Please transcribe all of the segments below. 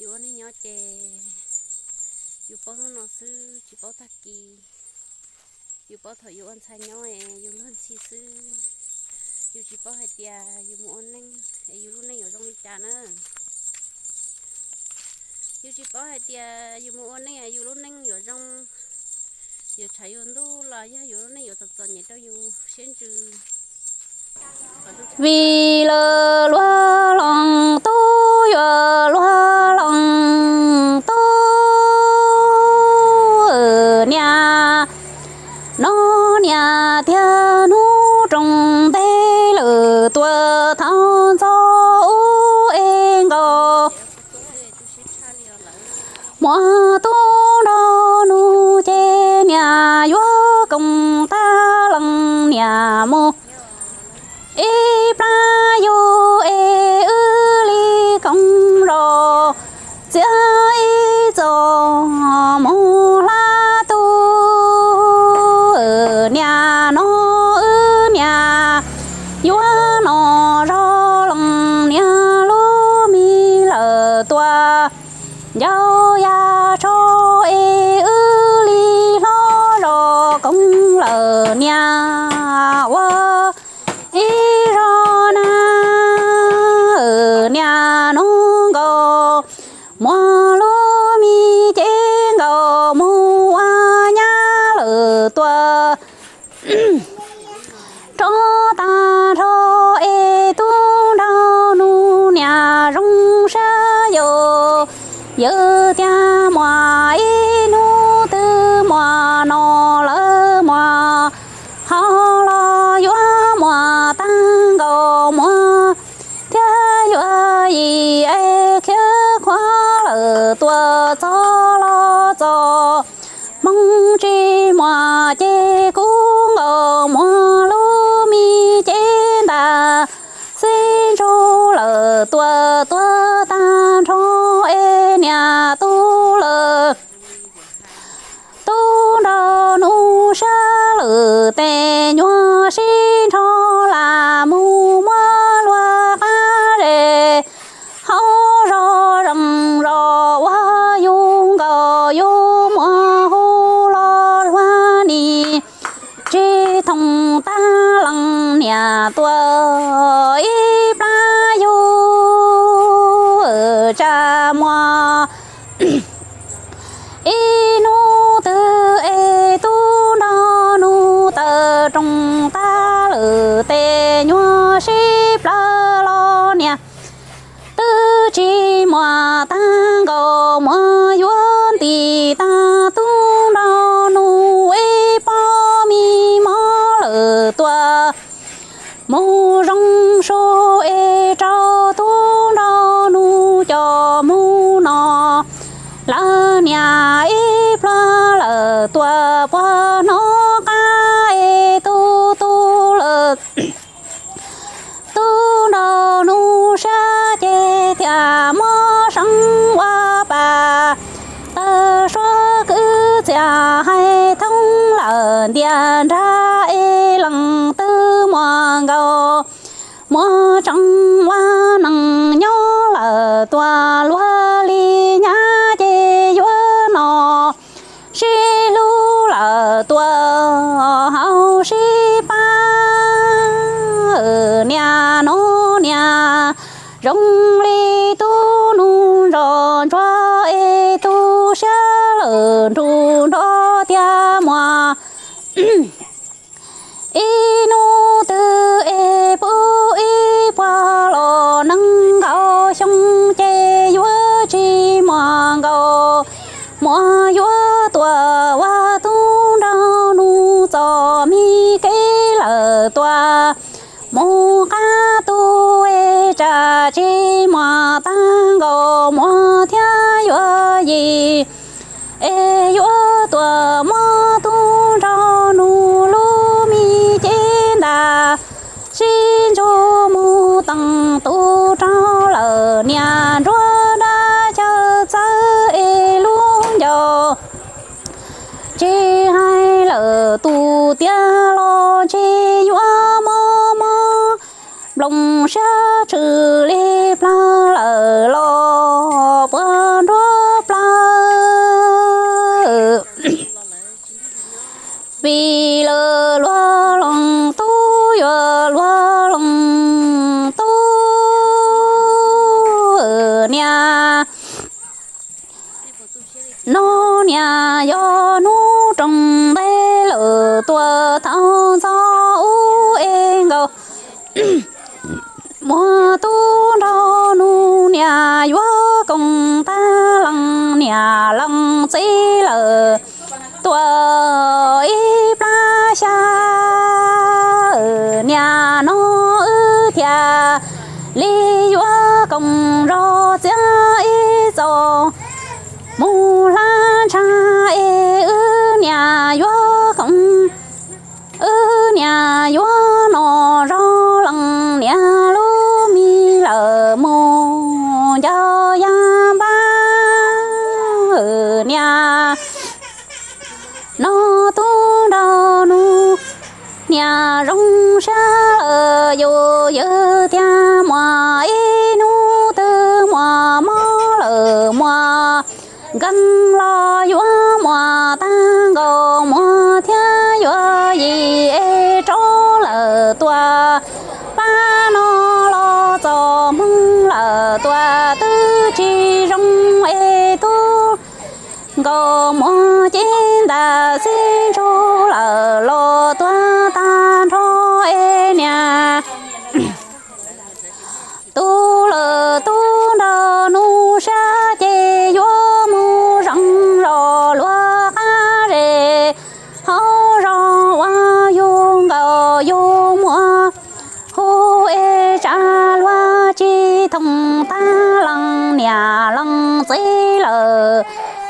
Yus ua neej nyob ces yus paub hnub no xwb tsis paub tag kis. Yus paub thaum yus ua ntxhais nyob es yus luag ntxhi xwb, yus tsis paub hais tias yus mus ua neej es yus lub neej yuav zoo li cas na. Yus tsis paub hais tias yus mus ua neej es yus lub neej yuav zoo, yuav tshav yuav ntuj los yog yus lub neej yuav txom txom nyem rau yus siab ntsws. Vim lawv luag hloov tub yuav luag hloov tub, niaj no niaj tiag hnub roos ntej lawm tuaj thov ntxov ub es nkaus. Muaj tub nrog nus ces niam yuav koom tag lees niam mus ib plab yug es wb li koom zos txiav ib txoj mus hla tub. Niaj no wb niam yuav no zog lees niam lub me lawm tuaj ncau ya tsho es wb li hlob zos koom lawm niam ua ib zog na. Niaj no nkaus muaj lub me ces nkaus mus ua nyab lawm tuaj rov tag nrho es tub nrog nus niam zoo siab yus. Yawm tiag muaj ib hnub twg muaj no lawm muaj ho los yuav muaj tag nkaus muaj thiab yuav yim es khiav khuav lawm tuaj txog los txog. Hmoob tsis muaj ces kub nkaus muaj lub me ces ntag. Xib ntsug lawm tuaj tuag tag nrho es niam tub lawm. Tub nrog nus sab lwm tes nyuag sib nrho lam mus muab luag qab zes. Hauv zog zees zos uas yus nkaus yus muaj hu los luag nim tsis thoom tag lees niam tuaj ib plab yug tsa muaj ib hnub twg es tub nrog nus taw roos tag lwm tes nyuag sib plawv los niam twb tsis muaj tag nkaus muaj yuav ntim tag tub nrog nus ib pob me mob lawm tuaj mus zoo su es rau tub nrog nus coj mus no. Lawv niam ib pluag lawm tuaj puag hnub qab es tub tub lawm. Tub nrog nus sab ces thiaj muab seev ua pas, tawg suab kwv txiaj hais thoob lawm ntiaj nrag es leej twg muaj nkaus. Muaj tseeb ua neej nyob lawm tuaj luag li nyab ces yuav no sib hlub lawm tuaj haus sib pab. Niaj no niaj zoo li tub nus nrog ntsuag es tu siab lawm nrug nrog tiag muaj ib hnub twg es pub ib puag los nees nkaum xyoo ces yuav tsis muaj nkaus. Muaj yuav tuaj ua tub nrog nus txoj me kev lawm tuaj mus qab tu es tsam tsis muaj tag nkaus muaj thiab yuav yim es yuav tuaj muab tub nrog nus lub me cev ntas sib ntsug mus teem tus rog lawm niam nruab nrab chaw txawv es lub ncauj tsis hais lawm tus tiav los ntshe yuav mob mob nploos siab tshwm li plag lawm los puag Yog hnub roos ntev lawm tuaj thaum ntxov ub es nkaus, muaj tub nrog nus niam yuav koom tag leej niam leej txiv lawm tuaj ib plab xya. Niaj no wb thiaj li yuav koom zog txiav ib txoj mus hlab ntsha es wb niaj yuav koom, wb niaj yuav noj zog leej niam lub mis lawm mus ncaws yaj npab. Niaj no tub nrog nus niaj zoo siab lawm yus yawg thiaj muaj ib hnub twg muaj mob lawm muaj nkeeg los yuav muaj tag nkaus muaj thiab yuav yim es rov lawm tuaj pab no los txom hmoov lawm tuaj twb tsis zoo es tub nkaus muaj cev ntas xib ntsug lawm los tuag tag nrho es niaj tub lawm tub nrog nus siab ces yuav mus zeem zos luag qab zes hauv zos uas yug nkaus yug muaj hu es tsa luag tsis thoom tag leej niam leej txiv lawm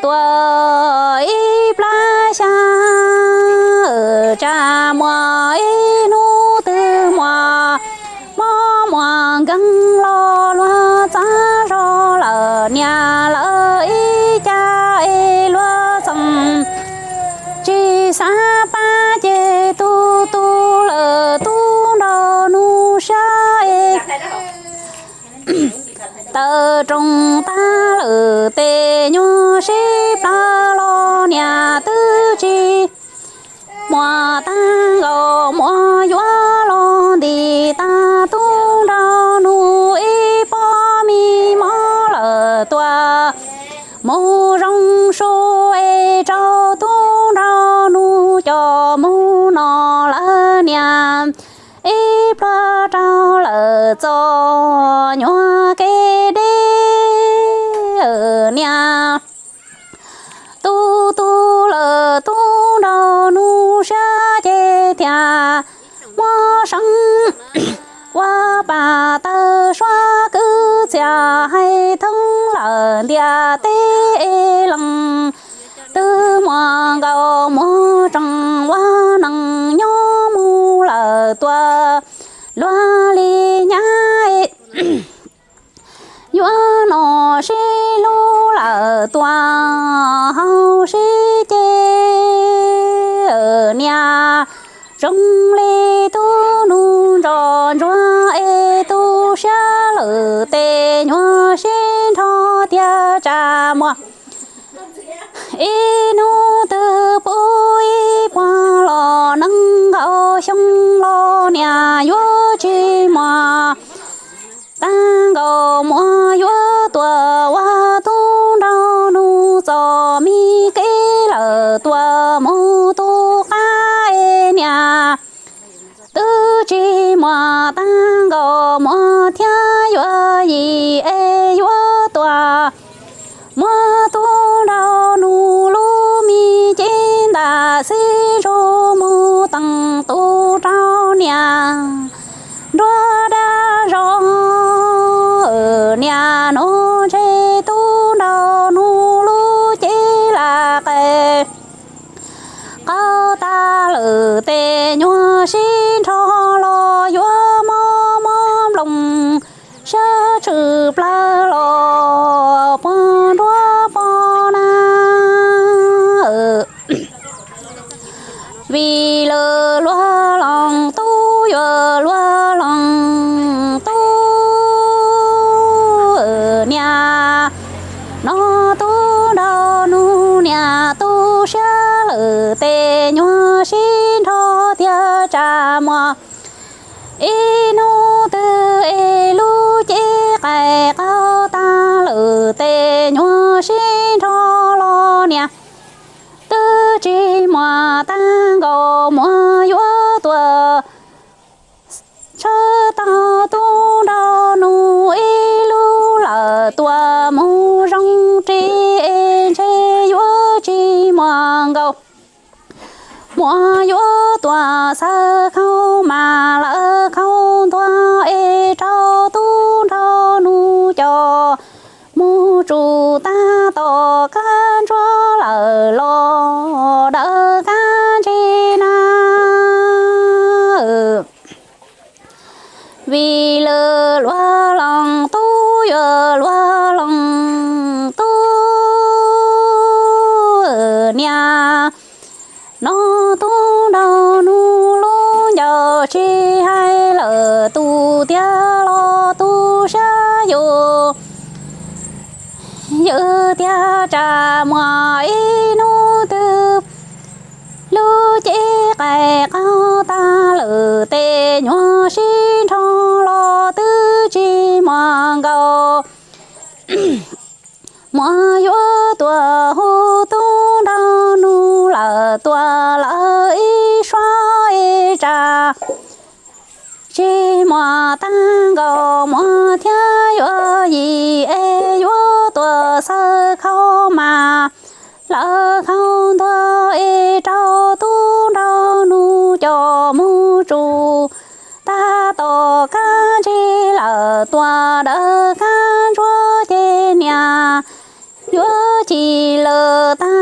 tuaj ib plab xya. Tsam muaj ib hnub twg muaj mob muaj nkeeg los luag txav zog lawm niaj lawv ib cag es luag txeem tsis xav pab ces tub tub lawm tub nrog nus siab es tawm roos tag lawm tes nyuag sib plab los niaj twb tsis muaj tag nkaus muaj yuav los nti tag tub nrog nus ib pob me mob lawm tuaj mus zoo su es rau tub nrog nus coj mus no lawm niaj ib pluag rau lawm txoj nyuag kev deb niaj tub tub lawm tub nrog nus siab ces thiaj muaj seeb ua pas tawg suab kwv txhiaj hais thoob lawm ntiaj teb es leej twg muaj nkaus muaj tseeb ua neej nyob mus lawm tuaj luag li nyab yuav no sib hlub lawm tuaj hauv sib ceg niaj zoo li tub nus ntsos ntsuag es tu siab lawm tes nyuag sib nrho tiag tsam muaj ib hnub twg puv ib puag los nees nkaum xyoo los niaj yuav tsis muaj tag nkaus muaj yuav tuaj ua tub nrog nus txoj me kev lawm tuaj mus tu qab es niaj twb tsis muaj tag nkaus muaj thiab yuav yim es yuav tuaj muab tub nrog nus lub me cev ntam xib ntsug mus teem tus rau niaj nruab dab zos niaj no ntshe tub nrog nus lub cev lam qe qau tas lawm tes nyuag sib nrho los yuav mob mob nploos sab tshwm plawg los puag nruab poj na. Vim lawm luag leej tub yuav luag leej tub niaj no tub nrog nus niaj tu siab lawm tes nyuag sib nrho tiag tsam muaj ib hnub twg es lub cev qe qau tas lawm tes nyuag sib nrho los niaj tuaj mus zoo tsis es ntshe yuav tsis muaj nkaus. Muaj yuav tuaj xawb khau mas lawv khau ntuag es rau tub nrau nus coj mus tsuj tag tom kab ntsuab lawm los dawb kab ntse na. Vim lwm luag leej tub yuav luag leej tub niam, no tub nrau nus lub ncauj tsis hais lawm tus tiag los tus siab yus. Yus tiag tsam muaj ib hnub twg lub cev qaij qaug tag lawm tes nyuag sib nrho los twb tsis muaj nkaus. Muaj yuav tuaj hu tub nrau nus lawm tuaj lawm ib suab ib tsam tsis muaj tag nkaus muaj thiab yuav yim es yuav tuaj xawb khau mas lawv khau ntuag es rau tub nrau nus coj mus tsuj tag tom kab ntse lawm tuaj dawb kab ntsuab ces niam yuav ci lawm tag